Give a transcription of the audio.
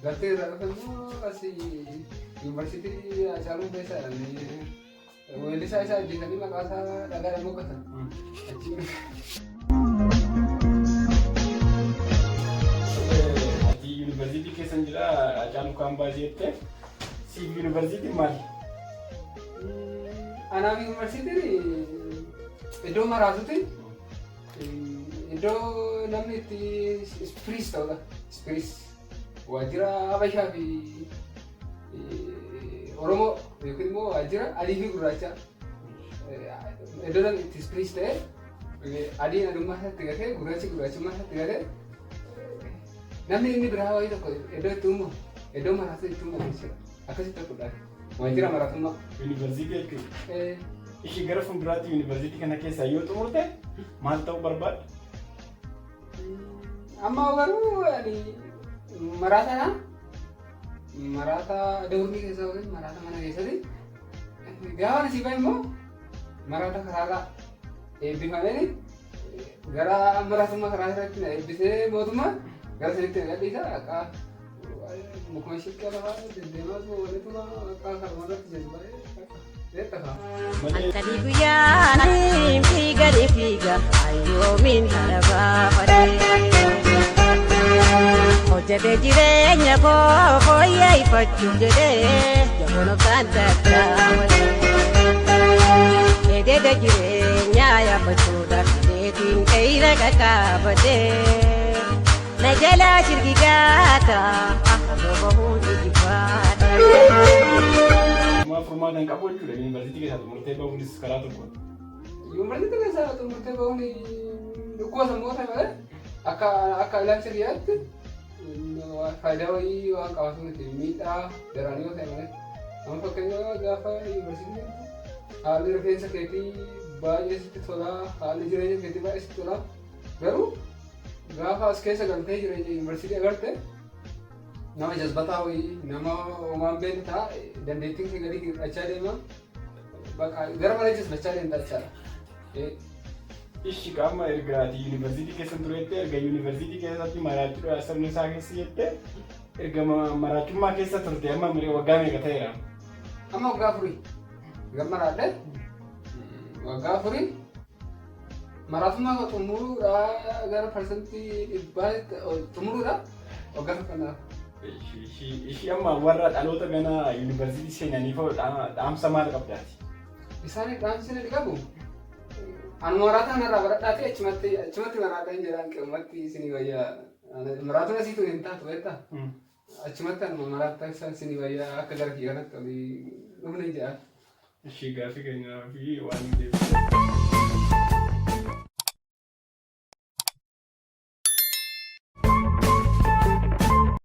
Lafti irraa dhufe immoo asii yuunivarsiitii Haacaaluu Hundeessaa jedhamee weellisaa isaa ajjeesanii maqaa isaa dhagaadhaan boqotan. Achi Ati yuunivarsiitii keessan jira Haacaaluu Kaampaasii jettee siif yuunivarsiitiin maali? Anaaf yuunivarsiitiin iddoo maraatuti. Iddoo namni itti ispiriis ta'udha. Ispiriis waajjira Habashaa fi Oromoo yookiin immoo waajjira adii fi gurraachaa. Iddoo namni itti ispiriis ta'e adiin adummaa isaatti gatee gurraachi gurraachummaa isaatti gatee namni inni biraa wayii tokko iddoo itti uumamu iddoo maraatu itti uumamu jechuudha. Akkasitti tokkodha. Waajjira maraatummaa. Yuunivarsiitii jechuudha. Ishii gara fuulduraatti yuunivarsiitii kana keessaa yoo xumurte maal ta'uu barbaadda? Amma garuu ani maraataadha. Maraata dormii keessa yookiin maraata mana keessatti. Gaafa asii bahe immoo maraata karaarraa eebbifameen gara maraatummaa karaa irratti na eebbisee mootummaa gara sanitti na gadhiisa akka mukuma shiqqee lafaa deddeemaa walituma akka karuma irratti jajjabaa'ee beekta. Halkanii guyyaa fiiga ni fiiga ayyoomiin hara baafadhe. Hojjete jireenya koo fooyyeffachuuf jedhee jaboon obsaan tattaafadhe. Ededa jireenyaa yaabbachuudhaaf keetiin qeeyra qaqqaabadhe. Na jalaa shirgigaata osoo bahuun ijibbaadha. Maaf furmaata hin qabu jechuudha yuunivarsiitii keessaa xumurtee bahuunis karaa tokko. Yuunivarsiitii keessaa xumurtee bahuun dhukkuba sammuu ta'e malee akka ilaalcha biyyaatti faayidaa wayii waan qabaatu miti miidhaa daraanii yoo ta'e malee. Amma fakkeenyaaf gaafa yuunivarsiitii jirtu haalli rifeensa keetii baay'ee sitti tola haalli jireenya keetii baay'ee sitti tola garuu gaafa as keessa galtee jireenya yuunivarsiitii agarte nama jazbataa wayii nama homaan beekne ta'a dandeettiin kee gadi hir'achaa deema bakka gara malee jazbachaa deemta jechaadha. Ishi qaama erga ati yuunivarsiitii keessa tureette erga yuunivarsiitii keessatti maraachuudha sabni isaa keessa jette erga maraachummaa keessa turte amma waggaa meeqa ta'eera? Amma waggaa afurii gammaraadhe waggaa afurii maraatummaa koo xumuruudha gara 100% xumuruudha waggaa tokko. Ishii amma warra dhaloota gana yuunivarsiitii seenaniif dhaamsa maal qabdaati? Isaan dhaamsi ni qabu. Ani maraataa kanarraa baradhaati achumatti maraadhaan jedhaan qe'umatti isinii wayyaa. Maraatuun asiitu hin taatu beektaa? Achumatti anuma maraataa isaan isinii wayyaa akka gara kiyya kanatti olii dhufne jedhaan. Ishii gaaffii keenyaa fi waan deebisee.